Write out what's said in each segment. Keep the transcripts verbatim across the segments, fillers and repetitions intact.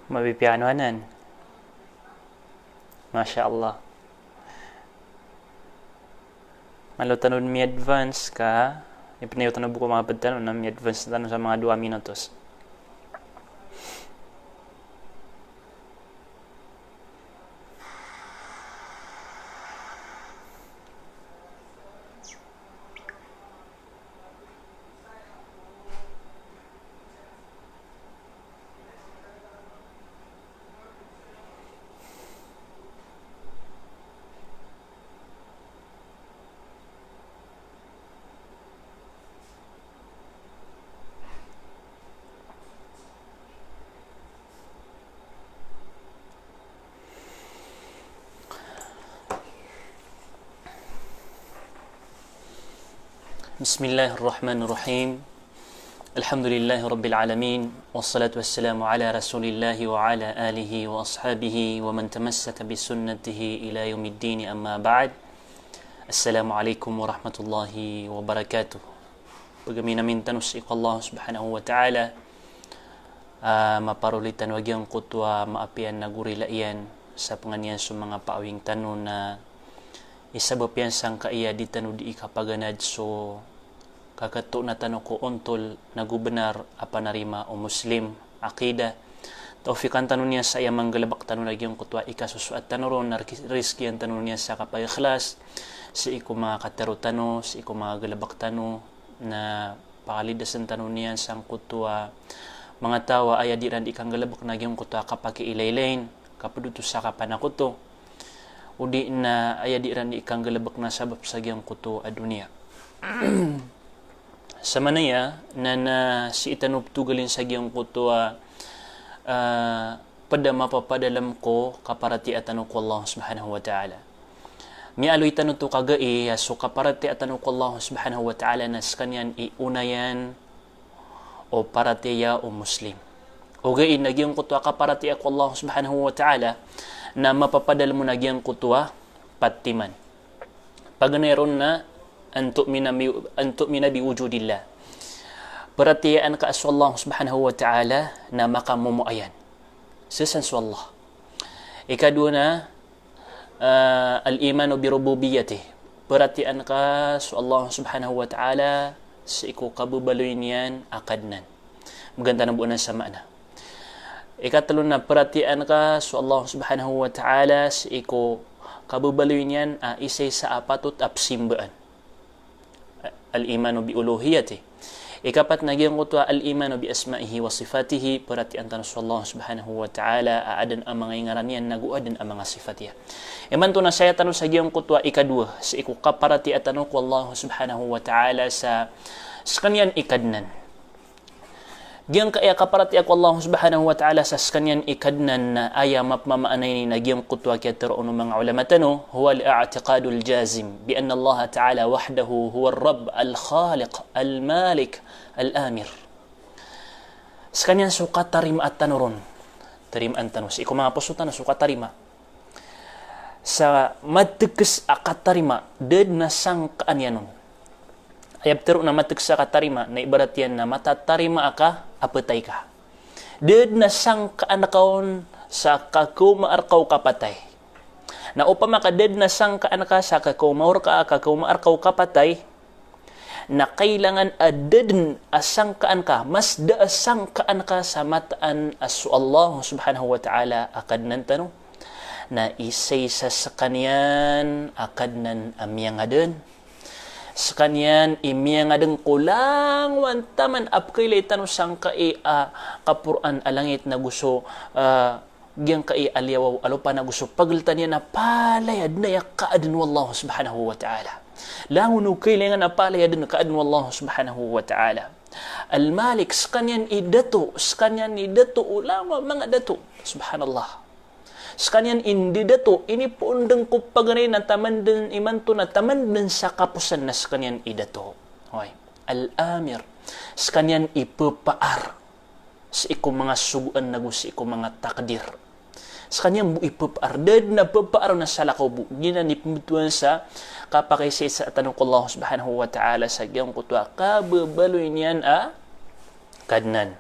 Mapipiya kano anan. Masha Allah. Malo tano mi-advance ka, ipnayo tano bo ko manga pd tano na mi-advance tano sa manga dowa minutos. بسم الله الرحمن الرحيم. الحمد لله رب العالمين، والصلاة والسلام على رسول الله وعلى آله وأصحابه ومن تمسك بسنته إلى يوم الدين، أما بعد. السلام عليكم ورحمة الله وبركاته. Pagaminamin tano sii ko Allah Subhanahu wa Ta'ala, ah, maparoli tano a giyangkoto a maapiya ago rila iyan, sa pangnin iyan so manga paawing tano na isabap iyan sangkai a di tano di ikapaganad so kakatoona tano ko ontol nago benar a panarima o Muslim, aqidah. Tawfiqan tano niyan sa aya manggalebek tano na giyangkoto a ikasosoat tano ron, na rizki-, rizkian tano niyan sa kapaikhlas sii ko manga katero tano, sii ko manga galebek tano, na pakalidasen tano niyan sangkoto a manga taw a aya di iran di kanggalebek na giyangkoto a kapakiilaylayin, kaped oto sa kapanakoto, odi na aya di iran di kanggalebek na sabap sa giyangkoto a doniya. Sa manaya na, na sii tano ptogalin sa giyangkoto a, ah, ped a mapapadalem ko kaparatiyaya tano ko Allah Subhanahu wa Ta'ala. Miyaaloy tano oto kagai a so kaparatiyaya tano ko Allah Subhanahu wa Ta'ala na sekaniyan i onayan o paratiyaya o Muslim. Ogaid na giyangkoto a kaparatiyaya ko Allah Subhanahu wa Ta'ala na mapapadalem on a giyangkoto a pat timan. Paganay ron na an tu'mina bi, an tu'mina bi wujudillah. Paratiyayaan ka a so Allah Subhanahu wa Ta'ala na makamomoayan. Sii san so Allah. Ikadowa na, ah, al-imanu bi rububiyyatih. Paratiyayaan ka so Allah Subhanahu wa Ta'ala sii ko kababaloy niyan a Kadnan. Began tano bo anan sa maana. Ikatelo na paratiyayaan ka so Allah Subhanahu wa Ta'ala sii ko kababaloy niyan a isa-isa a patot a pesimbaan. Al-imanu bi uluhiyyatih. Ikapat na giyangkoto a al-imanu bi asma'ihi wa sifatihi, paratiyayaan tano so Allah Subhanahu wa Ta'ala a aden a manga ingaran iyan nago aden a manga sifat iyan. Imanto na saya tano sa giyangkoto a ikadowa sii ko kaparatiyaya tano ko Allah Subhanahu wa Ta'ala sa sekaniyan i Kadnan. Giyangkaya kaparatiyaya ko Allah Subhanahu wa Ta'ala sa sekaniyan i Kadnan na aya mapmamaana ini na giyangkoto a kiyatero o manga ulama tano, huwa al-i'tiqadul jazim bi anna Allah Ta'ala wahdahu huwa ar-Rabb al-Khaliq al-Malik al-Amir. Sekaniyan so katarimaa tano ron. Tarimaan tano sii ko manga poso tano so katarima. Sa matekes a katarima, da den a sangkaan iyan on. Aya petero na matekes a katarima, na ibarat iyan na matatarima ka a petay ka. Da den a sangkaan ka on sa kakaoma reka o kapatay. Na opama ka da den a sangkaan ka sa kakaoma reka, kakaoma reka o kapatay, na kailangan a da den a sangkaan ka, mas da a sangkaan ka sa mataan a so Allah Subhanahu wa Ta'ala a Kadnan tano. Na isa-isa sekaniyan a Kadnan a miyangaden. Sekaniyan i miyangaden ko langowan taman a pekailay tano sangkai a kaporaan a langit nago so, ah, giyangkai a liyawaw a lopa nago so pageltan iyan a palaya den aya kaaden o Allah Subhanahu wa Ta'ala. Langon o kailangan a palaya den kaaden o Allah Subhanahu wa Ta'ala. Al-Malik, sekaniyan i dato, sekaniyan i dato o langowan a manga dato. Subhanallah. Sekaniyan i ndadato, inipoon den ko paganay na taman den imanto na taman den sa kaposan na sekaniyan i dato. Oway. Al-Amir. Sekaniyan i pepaar sii ko manga sogoan nago sii ko manga takdir. Sekaniyan bo i pepaar, da den a pepaar na salakaw bo. Giyanan i pembetowan sa kapakaisaisa tano ko Allah Subhanahu wa Ta'ala sa giyangkoto a kababaloy niyan a Kadnan.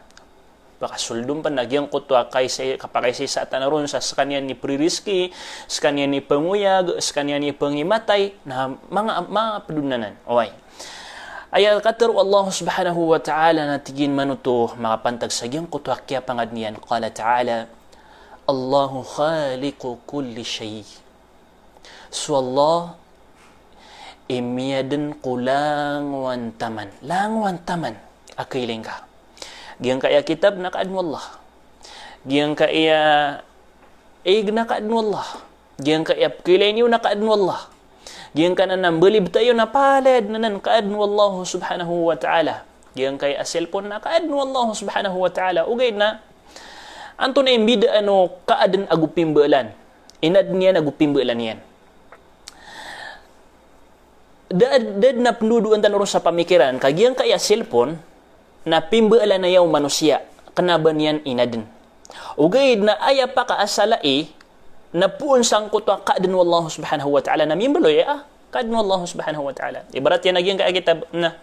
Pakasoldon pn a giyangkoto a kaisa-, kapakaisaisa tano ron sa skaniyan i pririski, skaniyan i pangoyag, skaniyan i pangimatay, na manga, manga pd on anan. Oway. Aya katharo o Allah subhanahu wa ta'ala na tig iyan man oto makapantag sa giyangkoto a kiyapangadn iyan. Qala ta'ala, "Allahu khaliqu kulli shay'." So Allah i miyadn ko langowan taman. Langowan taman a kailay ngka. Giyangkaya kitab na kaadn o Allah. Giyangkaya ig na kaadn o Allah. Giyangkaya pkailay niyo na kaadn o Allah. Giyangkaya na mbalibta iyo na palaya dn anan kaadn o Allah subhanahu wa ta'ala. Giyangkaya cellphone na kaadn o Allah subhanahu wa ta'ala. Ogaid na antonaa i mbidaan o kaadn ago pimbaalan? Inadn iyan ago pimbaalan iyan. Da, da dn a pndodoan tano ron sa pamikiran ka giyangkaya cellphone na pimbaalan aya o manosiya, kna ba niyan inadn. Ogaid na aya pakaasala i na poon sangkoto a kaadn o Allah subhanahu wa ta'ala na mimbaloy a kaadn o Allah subhanahu wa ta'ala. Ibarat iyan a giyangkaya kitab na,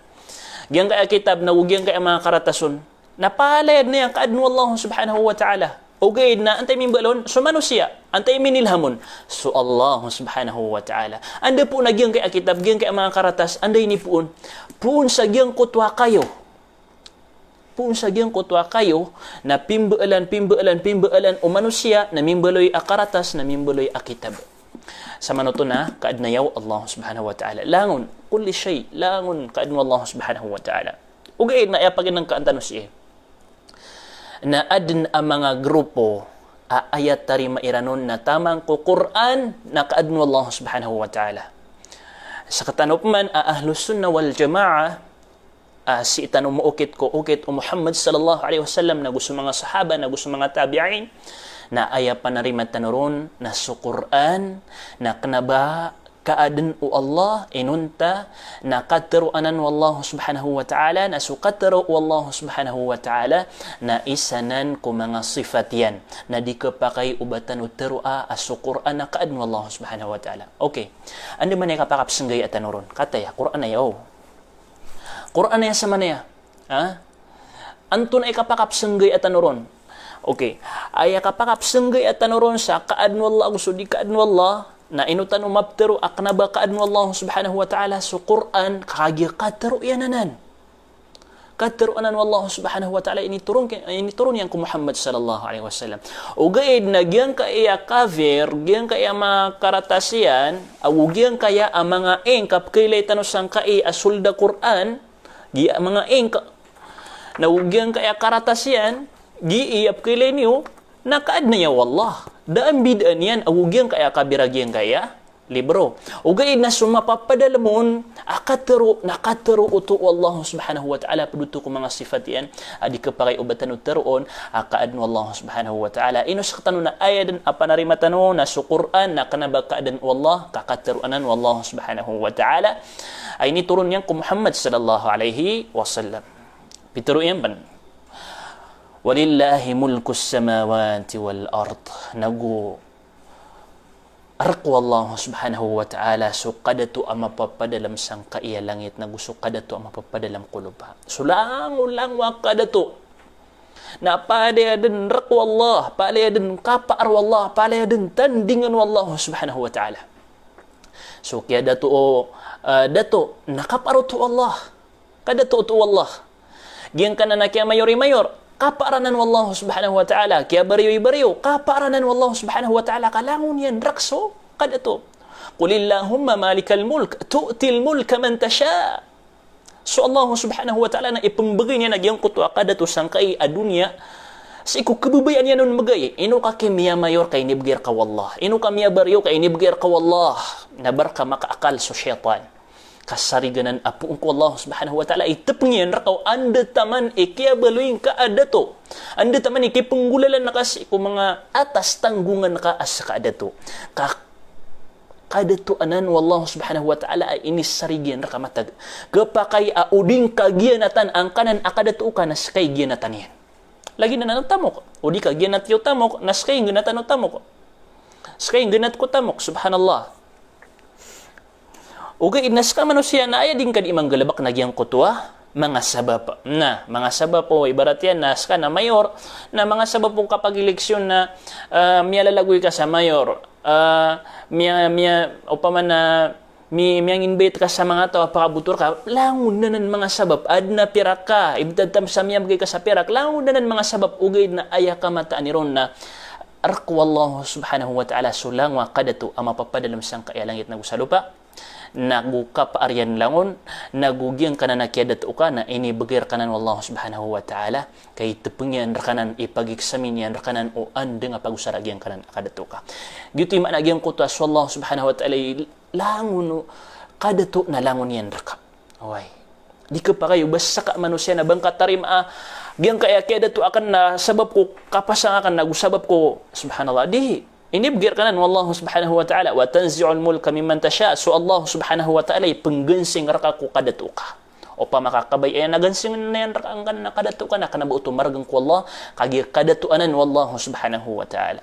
giyangkaya kitab na, o giyangkaya manga karatas on na palaya dn iyan kaadn o Allah subhanahu wa ta'ala. Ogaid na antaa i mimbaal on? So manosiya. Antaa i minilham on? So Allah subhanahu wa ta'ala. Anda poon a giyangkaya kitab, giyangkaya manga karatas, anda inipoon? Poon sa giyangkoto a kayo. Poon sa giyangkoto a kayo na pimbaalan, pimbaalan, pimbaalan o manosiya, na mimbaloy a karatas, na mimbaloy a kitab. Samanoto na kaadn aya o Allah subhanahu wa ta'ala. Langon, kulli shay', langon kaadn o Allah subhanahu wa ta'ala. Ogaid na aya paginngkaan tano sii na adn a manga grupo a aya tarima iran on na taman ko Qur'an na kaadn o Allah subhanahu wa ta'ala. Sktano pman a Ahlus Sunnah wal Jamaah, a sii tano maokit ko okit o Muhammad sallallahu alaihi wasallam, nago so manga sahaba, nago so manga tabi'in, na aya panarima tano ron na so Qur'an na kna ba kaadn o Allah, inonta na katharo anan o Allah subhanahu wa ta'ala, na so katharo o Allah subhanahu wa ta'ala na isa nan ko manga sifat iyan. Na di khapakay o ba tano tharoa a so Qur'an na kaadn o Allah subhanahu wa ta'ala. Okay. Anda man i kapakapsnggay a tano ron? Kataya, Qur'an aya, o. Qur'an aya sa manaya. Ha? Antonaa i kapakapsnggay a tano ron? Okay. Aya kapakapsnggay a tano ron sa kaadn o Allah ago so di kaadn o Allah, na ino tano maptharo a kna ba kaadn o Allah subhanahu wa ta'ala so Qur'an, ka kagiya katharo iyan anan. Katharo anan o Allah subhanahu wa ta'ala, initoron ki-, initoron iyan ko Muhammad sallallahu alaihi wasallam. Ogaid na giyangkaya kafir, giyangkaya manga karatas iyan, ago giyangkaya a manga ink a pkailay tano sangkai a sold a Qur'an, giya manga ink, na o giyangkaya karatas iyan, gii a pkailay niyo, na kaadn aya o Allah. Da a mbidaan iyan ago giyangkaya kabira giyangkaya libro. Ogaid na so mapapadalm on a katharo, na katharo oto o Allah subhanahu wa ta'ala, pd oto ko manga sifat iyan a di khapakay o ba tano tharoon a kaadn o Allah subhanahu wa ta'ala. Ino sktano na aya dn a panarima tano na so Qur'an na kna ba kaadn o Allah, ka katharo anan o Allah subhanahu wa ta'ala a initoron iyan ko Muhammad sallallahu alaihi wasallam. Pitharo iyan pn, "Walillahi mulkus samawati wal ard." Nago rk o Allah subhanahu wa ta'ala so kadato a mapapadalm sangkai a langit, nago so kadato a mapapadalm ko lopa. So langolangon a kadato na palaya dn rk o Allah, palaya dn kapaar o Allah, palaya dn tandingan o Allah subhanahu wa ta'ala. So kiyadato o, ah, dato na kapaar oto o Allah. Kadato oto o Allah. Giyangkanan a kiyamayor i mayor, kapaar anan o Allah subhanahu wa ta'ala. Kiyabariyo i bariyo, kapaar anan o Allah subhanahu wa ta'ala. Ka langon iyan rk so kadato. "Qulillahumma malikal mulk, tu'til mulka man tasha." So Allah subhanahu wa ta'ala na ipmbgay niyan a giyangkoto a kadato sangkai a doniya sii ko khababayaan iyan on mbgay. Ino ka ki miyamayor ka inibgay rka o Allah. Ino ka miyabariyo ka inibgay rka o Allah. Na ba rka makaakal so shaytan. Kasarigan anan a poon ko Allah subhanahu wa ta'ala i tpng iyan rka o anda taman i kiyabaloy ngka a dato. Anda taman i kipnggolalan ka sii ko manga atas tanggongan ka a ska a dato. Ka, kadato anan o Allah subhanahu wa ta'ala a inisarig iyan rka matag. Khapakay a o di ngka giyanatan angkanan a kadato ka na ska i giyanatan iyan. Lagid anan a tamok. O di ka giyanat iyo tamok, na ska i nggnatan o tamok. Ska i nggnat ko tamok, subhanallah. Ogaid na ska manosiya na aya di ngka di manggalbk na giyangkoto a manga sabap. Na manga sabap o ibarat iyan na ska na mayor, na manga sabap o kapageleksyon na, ah, miyalalagoy ka sa mayor. Ah, miya, miya, opama na mi, miyanginbait ka sa manga taw a pakabotor ka, langon anan manga sabap. Adn a pirak ka, ibtad tam sa miyabgay ka sa pirak, langon anan manga sabap, ogaid na aya kamataan iron na rk o Allah subhanahu wa ta'ala so langowan a kadato a mapapadalm sangkai a langit nago sa lopa, nago kapaar iyan langon, nago giyangkanan a kiyadato ka na inibgay rkanan o Allah subhanahu wa ta'ala, ka itpng iyan rkanan, ipageksamin iyan rkanan o andang a pagosara giyangkanan a kadato ka. Giyoto i maana giyangkoto a so Allah subhanahu wa ta'ala i langon o kadato na langon iyan rka. Oway. Di khapakay o ba ska a manosiya na ba ngka tarimaa giyangkai a kiyadato akn na sabap ko kapasang akn nago sabap ko, subhanallah. Di, inibgay rkanan o Allah subhanahu wa ta'ala, "Wa tanzi'ul mulka mimman tasha." So Allah subhanahu wa ta'ala i pnggansing rka ko kadato ka. Opama ka kabaya iyan na gansing iyan rka angkanan a kadato ka na kna ba oto margn ko Allah, kagiya kadato anan o Allah subhanahu wa ta'ala.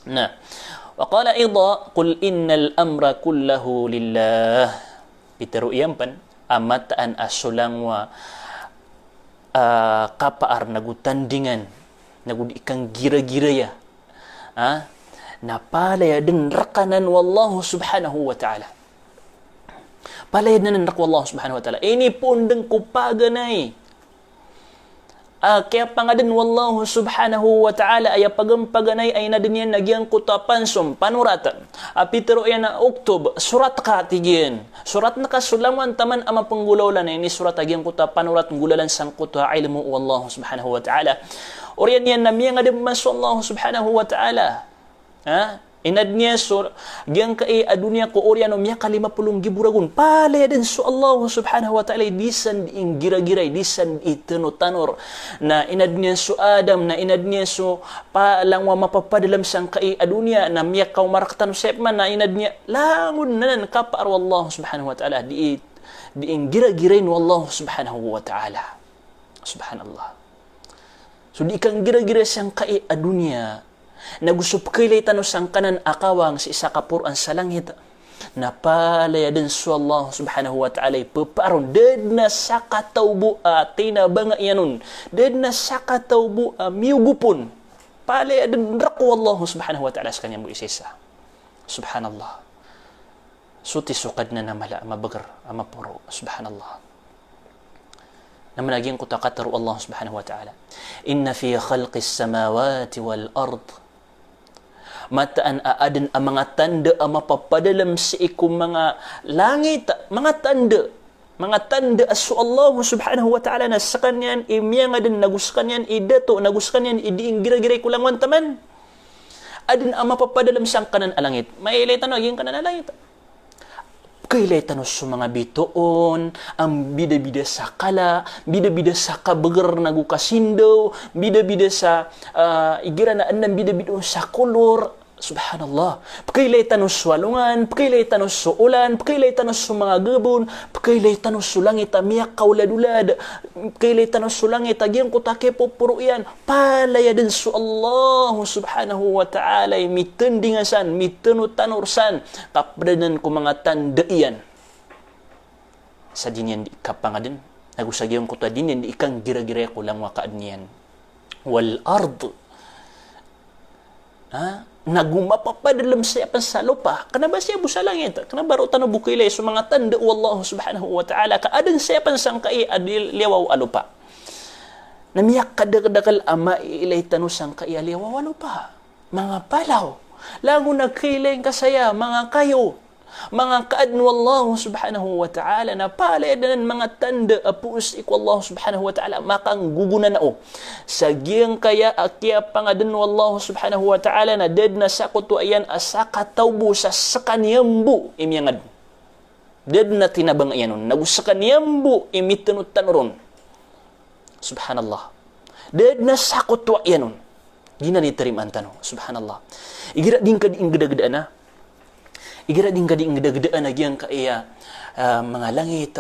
Na, wa qala aidha, "Qul innal amra kullahu lillah." Pitharo iyan pn a mataan a so langowan a, ah, kapaar nago tandingan, nago di kanggiragiray a, ah, na palaya dn rkanan o Allah subhanahu wa ta'ala. Palaya dn anan rka o Allah subhanahu wa ta'ala. Inipoon dn ko paganay a kiyapangadn o Allah subhanahu wa ta'ala, aya pagn paganay a inadn iyan na giyangkoto a pansom, panorat. A pitharo iyan a uktub, sorat ka, tig iyan. Soratn ka so langowan taman a mapnggolawla na inisorat a giyangkoto a panorat nggolalan sangkoto a ilmo o Allah subhanahu wa ta'ala. Oriyan iyan na miyangadn man so Allah subhanahu wa ta'ala. Ha? Inadn iyan so giyangkai a doniya ko oriyan o miyakalima polo nggibo ragon. Palaya dn so Allah subhanahu wa ta'ala i di san di inggiragiray, di san di itnotanor. Na inadn iyan so Adam, na inadn iyan so pa, langowan a mapapadalm sangkai a doniya, na miyakaoma rktano sa ipman, na inadn iyan, langon anan kapaar o Allah subhanahu wa ta'ala, di, di inggiragirayn o Allah subhanahu wa ta'ala. Subhanallah. So di kanggiragiray sangkai a doniya, nago so pkhailay tano sangkanan a kawang sii sa kaporoan sa langit, na palaya dn so Allah subhanahu wa ta'ala i pphaar on, da dn a sakataw bo a tinabanga iyan on, da dn a sakataw bo a miyogop on. Palaya dn rka o Allah subhanahu wa ta'ala skaniyan bo isaisa. Subhanallah. Soti so Kadnan a mala a mabagr a maporo. Subhanallah. Na maana giyangkoto a katharo o Allah subhanahu wa ta'ala, "Inna fi khalqis samawati wal ard." Mataan a adn a manga tanda a mapapadalm sii ko manga langit, manga tanda. Manga tanda a so Allah subhanahu wa ta'ala na skaniyan i miyangadn, nago skaniyan i dato, nago skaniyan i di inggiragiray ko langowan taman. Adn a mapapadalm sangkanan a langit. Mailay tano a giyangkanan a langit. Pkhailay tano so manga bitoon a mbidabida sa kala, mbidabida sa kabagr nago kasindaw, mbidabida sa, ah, igira na adn a mbidabida on sa kolor. Subhanallah. Pkhailay tano so alongan, pkhailay tano so olan, pkhailay tano so manga gabon, pkhailay tano so langit a miyakaoladolad, pkhailay tano so langit a giyangkoto a kipoporo iyan. Palaya dn so Allah subhanahu wa ta'ala i mitndinga san, mitnotanor san, ka pd anan ko manga tanda iyan. Sa di niyan di kapangadn, nago sa giyangkoto a di niyan di kanggiragiray ko langowan a kaadn iyan. Wal ard. Ha? Nago mapapadalm saya pn sa lopa. Kna ba saya bo sa langit. Kna ba roo tano bo khailay so manga tanda o Allah subhanahu wa ta'ala. Ka adn saya pn sangkai a di liyawaw a lopa. Na miyakadakdakl a mailay tano sangkai a liyawaw a lopa. Manga palaw. Langon a khailay ngka saya, manga kayo. Manga kaadn o Allah subhanahu wa ta'ala, na palaya dn anan manga tanda a poon sii ko Allah subhanahu wa ta'ala, makanggogonanao. Sa giyangkaya a kiyapangadn o Allah subhanahu wa ta'ala, na da dn a sakotoa iyan a sakataw bo sa skaniyan bo i miyangadn. Da dn a tinabanga iyan on, nago skaniyan bo i mitnotanor on. Subhanallah. Da dn a sakotoa iyan on. Giyanan i tarimaan tano. Subhanallah. Igira di ngka di nggdagdaan a, igira di ngka di nggdagdaan a giyangkaya, ah, manga langit,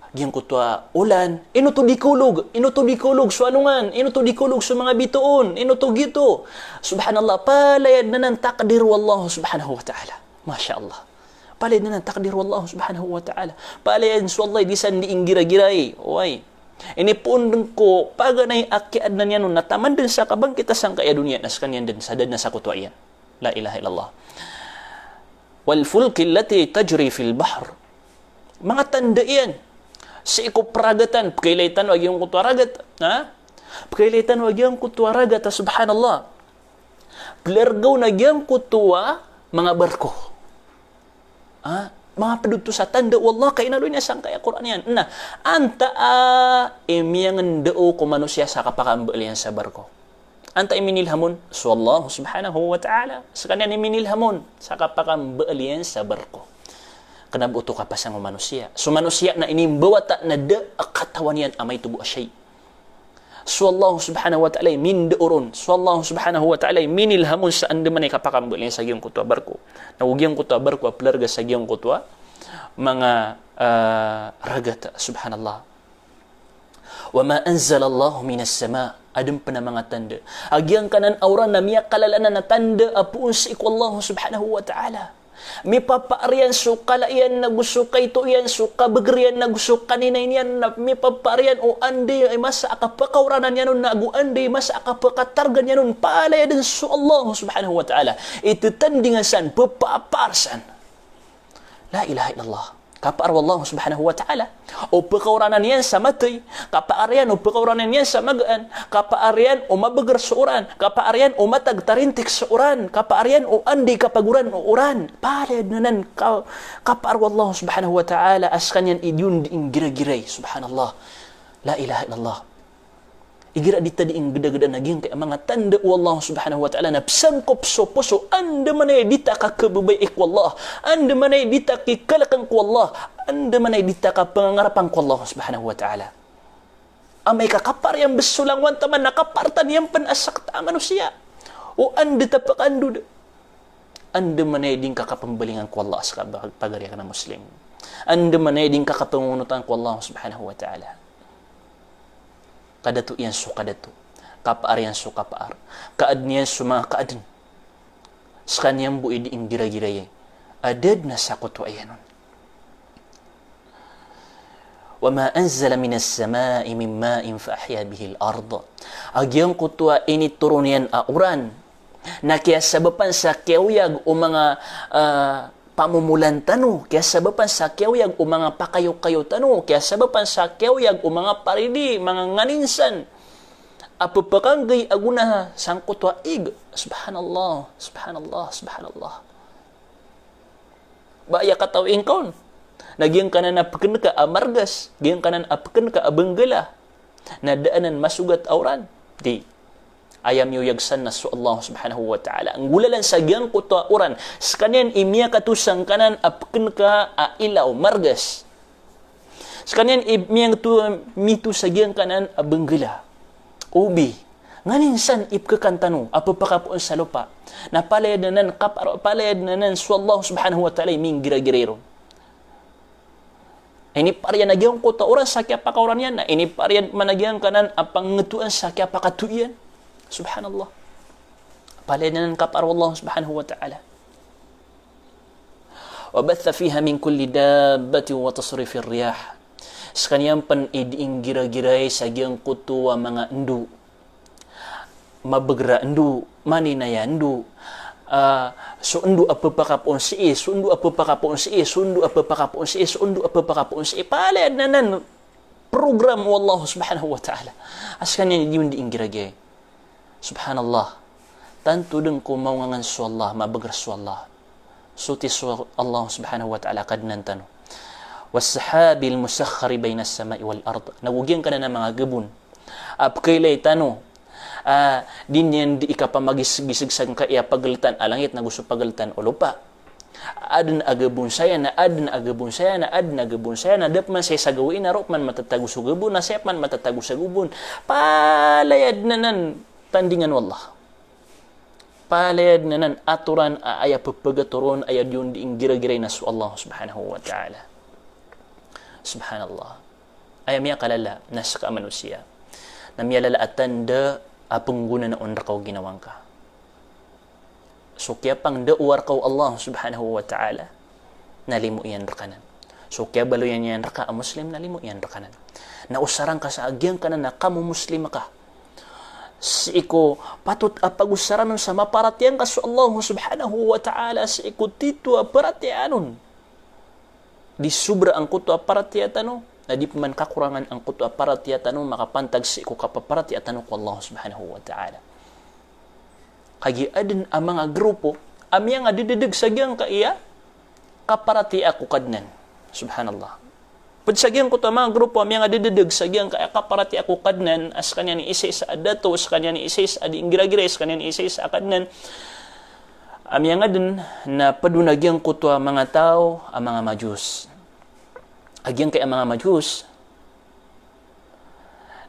giyangkoto a olan, ino oto di kaolog, ino oto di kaolog so alongan, ino oto di kaolog so manga bitoon, ino oto giyoto. Subhanallah, palaya dn anan takdir o Allah subhanahu wa ta'ala. Masha Allah. Palaya dn a takdir o Allah subhanahu wa ta'ala. Palaya dn so Allah i di san dii nggiragirai. Oway. Inipoon dn ko paganay a kiyaadna niyan on na taman dn sa kabangkit a sangkaya doniya na skaniyan dn sa da dn a sakotowa iyan. La ilaha illallah. Wal fulki allati tajri fil bahr. Manga tanda iyan. Sii ko pragatan, pkailay tano a giyangkoto a ragat. Ha? Pkailay tano a giyangkoto a ragat, subhanallah. Plarga on a giyangkoto a manga barko. Ah, manga pd oto sa tanda o Allah, ka inaloy niyan sangkaya Qur'an iyan. Na, antaa i miyangndao ko manosiya sa kapakambal iyan sa barko? Antaa i minilham on? So Allah subhanahu wa ta'ala. Skaniyan i minilham on sa kapakambal iyan sa barko. Kna ba oto kapasang o manosiya. So manosiya na inimbawata na da a katawan iyan a maito bo a shay. So Allah subhanahu wa ta'ala i mindao ron. So Allah subhanahu wa ta'ala i minilham on sa andamanaya i kapakambal iyan sa giyangkoto a barko. Na go giyangkoto a barko a plarga sa giyangkoto a manga, ah, ragat, subhanallah. Wa ma anzalallahu minas sama. Adn pn a manga tanda a giyangkanan a oran na miyakalalanan a tanda a poon sii ko Allah subhanahu wa ta'ala. Mipapaar iyan so kala iyan nago so kaito iyan, so kabagr iyan nago so kaninain iyan, na mipapaar iyan o anda i masa a kapakaoranan iyan on nago anda i masa a kapakatargan iyan on. Palaya dn so Allah subhanahu wa ta'ala i ttandingan san, ppapaar san. La ilaha illallah. Kapaar o Allah subhanahu wa ta'ala o pkaoranan iyan sa mathay, kapaar iyan o pkaoranan iyan sa magaan, kapaar iyan o mabagr so oran, kapaar iyan o matag tarintik so oran, kapaar iyan o anda i kapagoran o oran. Palaya dn anan ka-, kapaar o Allah subhanahu wa ta'ala a skaniyan i di on dii nggiragirai, subhanallah. La ilaha illallah. Igira di ta dii nggdagda na giyangkaya manga tanda o Allah subhanahu wa ta'ala na psangkop so poso, andamanaya i di ta kakhababayai ko Allah, andamanaya i di ta kikalkn ko Allah, andamanaya i di ta kapangangarapan ko Allah subhanahu wa ta'ala. Amay ka kapaar iyan bs so langowan taman na kapaar tano iyan pn a sakta a manosiya. O anda ta pkandod. Andamanaya i di ngka kapmbalingan ko Allah a ska ba-, pagari akn a Muslim. Andamanaya i di ngka kapngongonotan ko Allah subhanahu wa ta'ala. Kadato iyan so kadato. Kapaar iyan so kapaar. Kaadn iyan so manga kaadn. Skaniyan bo i dii nggiragirai a da dn a sakotowa iyan on. Wa ma anzala minas sama'i min ma'in fa ahya bihil ard. A giyangkoto a initoron iyan a oran na kiyasabapan sa kiyaoyag o manga, ah, pamomolan tano, kiyasabapan sa kiyaoyag o manga pakayokayo tano, kiyasabapan sa kiyaoyag o manga paridi, manga nganin san a pphakanggi ago na sangkoto a ig. Subhanallah, subhanallah, subhanallah. Ba aya katawi ngka on na giyangkanan a pkn ka a margas, giyangkanan a pkn ka a bnggla, na da anan masogat a oran? Di. Aya miyoyag san na so Allah subhanahu wa ta'ala. Nggolalan sa giyangkoto a oran, skaniyan i miyakato sangkanan a pkn ka a ilaw, margas. Skaniyan i miyakato, mito sa giyangkanan a bnggla, obi. Nganin san i pkhakan tano a pphakapoon sa lopa. Na palaya dn anan kap-, palaya dn anan so Allah subhanahu wa ta'ala i minggiragirai ron. Inipaar iyan a giyangkoto a oran sa kiyapakaoran iyan, na inipaar iyan man a giyangkanan a pangngtoan sa kiyapakato iyan. Subhanallah. Palaya dn anan kapaar o Allah subhanahu wa ta'ala. Wa batha fiha min kulli dabbatin wa tasrifir riyah. Skaniyan pn i dii nggiragirai sa giyangkoto a manga ndo. Mabagr a ndo, maninaya ndo. Ah, so ndo a pphakapoon sii, so ndo a pphakapoon sii, so ndo a pphakapoon sii, so ndo a pphakapoon sii. Palaya dn anan program o Allah subhanahu wa ta'ala a skaniyan i di on dii nggiragirai. Subhanallah. Tanto dn ko mawngangan so Allah, mabagr so Allah. Soti so Allah subhanahu wa ta'ala a Kadnan tano. Was sahabil musakkhari bainas sama'i wal ard. Na go giyangkanan a manga gabon a pkhailay tano a di niyan dii kapamagisgisg sangkaya pagltan a langit na go so pagltan o lopa. Adn a gabon saya, na adn a gabon saya, na adn a gabon saya, na da pman saya sa gawii, na roo pman matatago so gabon, na saya pman matatago sa gabon. Palaya dn anan tandingan o Allah. Palaya dn anan atoran a aya pphagatoron, aya di on dii nggiragirai na so Allah subhanahu wa ta'ala. Subhanallah. Aya miyakalala na ska a manosiya na miyalala a tanda a pnggonanaon rka o ginawa ngka. So kiyapangndao rka o Allah subhanahu wa ta'ala na limo iyan rekanan. So kiyabaloyan iyan reka a Muslim na limo iyan rekanan. Na osarangka sa giyangkanan a kamomuslim ka. Sii ko patot a pagosaranon sa maparatiyaya ngka so Allah subhanahu wa ta'ala sii ko tito a paratiyayaan on. Di sobra angkoto a paratiyaya tano, na di peman kakorangan angkoto a paratiyaya tano makapantag sii ko kapaparatiyaya tano ko Allah subhanahu wa ta'ala. Kagiya aden a manga grupo a miyangadededeg sa giyangkaya kaparatiyaya ko Kadnan. Subhanallah. Ped sa giyangkoto a manga grupo a miyangadededeg sa giyangkaya kaparatiyaya ko Kadnan, a sekaniyan i isaisa a dato, sekaniyan i isaisa a di nggiragiray, sekaniyan i isaisa a Kadnan. A miyangaden na ped on a giyangkoto a manga taw a manga Majus. A giyangkaya manga Majus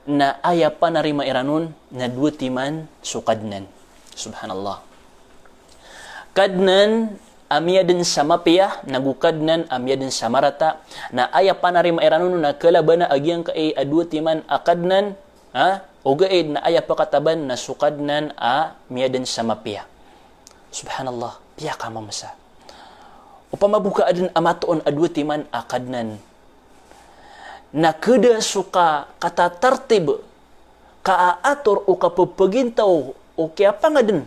na aya panarima iran on na dowa timan so Kadnan. Subhanallah. Kadnan a miyaden sa mapiya, nago Kadnan a miyaden sa marata, na aya panarima iran on na kalabana a giyangkai a dowa timan a Kadnan, ha? Ogaid na aya pakataban na so Kadnan a miyaden sa mapiya. Subhanallah, piyakamamesa. Opama bo ka aden a matoon a dowa timan a Kadnan, na keda so ka, katatartib, kaaator o kapepegintaw o kiyapangaden.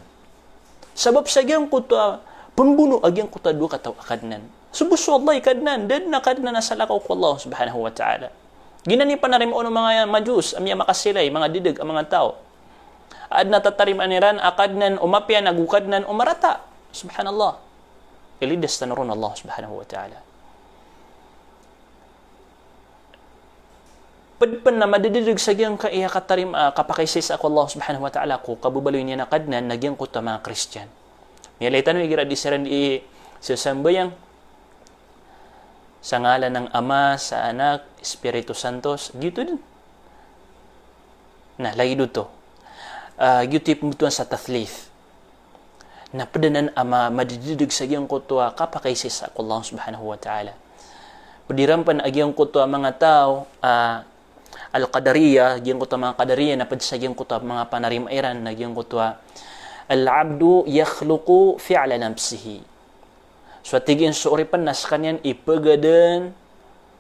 Sabap sa giyangkoto a pembono a giyangkoto a dowa kataw a Kadnan. So bo so Allah i Kadnan, da den a Kadnan a salakaw ko Allah subhanahu wa ta'ala. Giyanan i panarima on o manga Majus a miyamakasilay, manga dedeg a manga taw. Aden a tatarimaan iran a Kadnan o mapiya nago Kadnan o marata. Subhanallah. Ilidas tano ron o Allah subhanahu wa ta'ala. Ped pen na madededeg sa giyangkaya katarima, ah, kapakaisaisa ko Allah subhanahu wa ta'ala ko kababaloy niyan a Kadnan na giyangkoto a manga Kristiyan. Miyalay tano igira di siran di sesambayang sa ngalan ng Ama, sa Anak, Espiritu Santos, giyoto den. Na lagid oto. Ah, giyoto i pembetowan sa tathlith. Na ped anan a ma-, madededeg sa giyangkoto a kapakaisaisa ko Allah subhanahu wa ta'ala. Ped iran pen a giyangkoto a manga taw, ah, Al-Qadariyah, giyangkoto a manga Qadariyah, na ped sa giyangkoto a manga panarima iran, na giyangkoto a, "Al-abdu yakhluqu fi'la nafsihi." So a tig iyan so oripen na sekaniyan i pegaden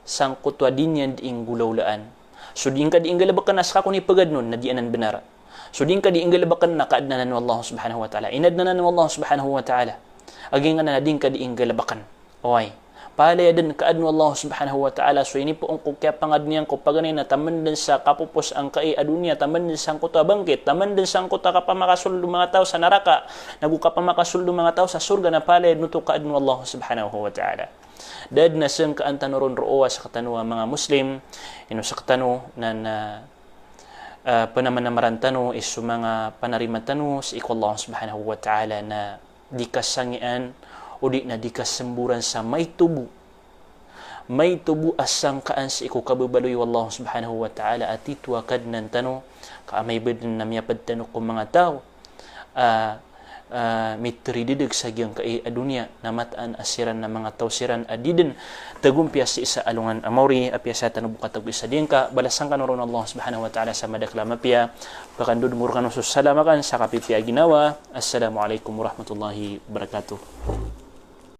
sangkoto a di niyan di inggolawlaan. So di ngka di inggalebeken na seka kon i pegaden on na di anan benar. So di ngka di inggalebeken na kaaden anan o Allah subhanahu wa ta'ala. Inaden anan o Allah subhanahu wa ta'ala. A giyangkanan na di ngka di inggalebeken. Oway. Palaya den kaaden o Allah subhanahu wa ta'ala. So inipoon ko kiyapangaden iyan ko paganay na taman den sa kapopos angkai a doniya, taman den sangkoto a bangkit, taman den sangkoto a kapamakasold o manga taw sa naraka, nago kapamakasold o manga taw sa sorga na palaya den oto kaaden o Allah subhanahu wa ta'ala. Da den a sengkaan tano ron roo a sektano a manga Muslim, ino sektano na, na, ah, penamanamaran tano i so manga panarima tano sii ko Allah subhanahu wa ta'ala na di kasangian, odi na di kasemboran sa maito bo. Maito bo a sangkaan sii ko kababaloy o Allah subhanahu wa ta'ala a tito a Kadnan tano, ka amay ba den na miyaped tano ko manga taw, ah, ah, miteridedeg sa giyangkai a doniya, na mataan a siran na manga taw siran a di den tagompiya sii sa alongan a maori, apiya saya tano bo katago isa dingka, balasan kano ron o Allah subhanahu wa ta'ala sa madakel a mapiya, pakandodongo rekano so salam aken sa kapipiya a ginawa. Assalamu alaikum warahmatullahi wabarakatuh.